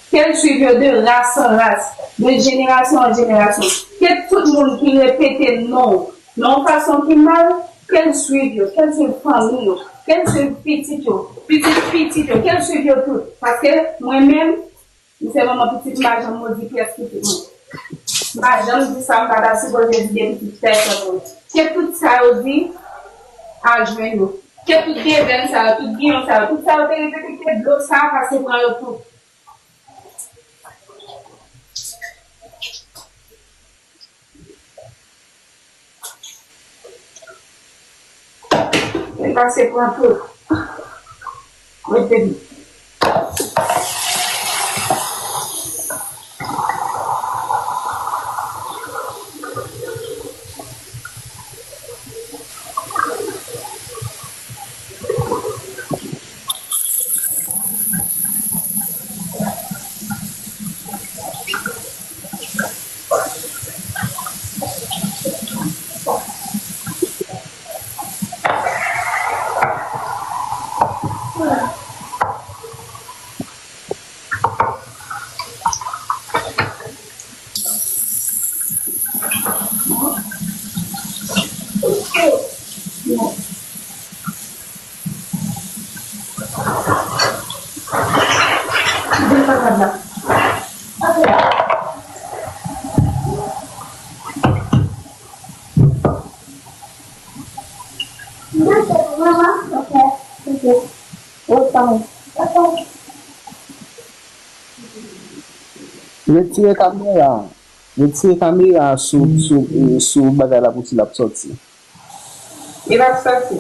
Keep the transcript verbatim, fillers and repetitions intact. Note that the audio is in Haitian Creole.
Ke l swiv yo de ras an ras, de jenerasyon an jenerasyon. Ke tout moun ki repete non w nan yon fason ki mal, ke l swiv yo, ke l swiv fanmi yo, ke l swiv pitit yo, pitit pitit yo, ke l swiv yo tout. Paske mwen menm, m se manman pitit, m pa janm modi pyès pitit mwen. M pa janm di sa m pa ta sipoze di de pitit pèsòn mwen. Ke tout sa yo di, al jwenn yo. Ke tout devèn sa yo, tout giyon sa yo, tout sa yo te repete, ke dlo sa a pase pran yo tout. Li pase pran tout. Mete li. Retire kamera. Retire kamera sou, sou, sou bagay la pou si l ap sòti. Li p ap sòti.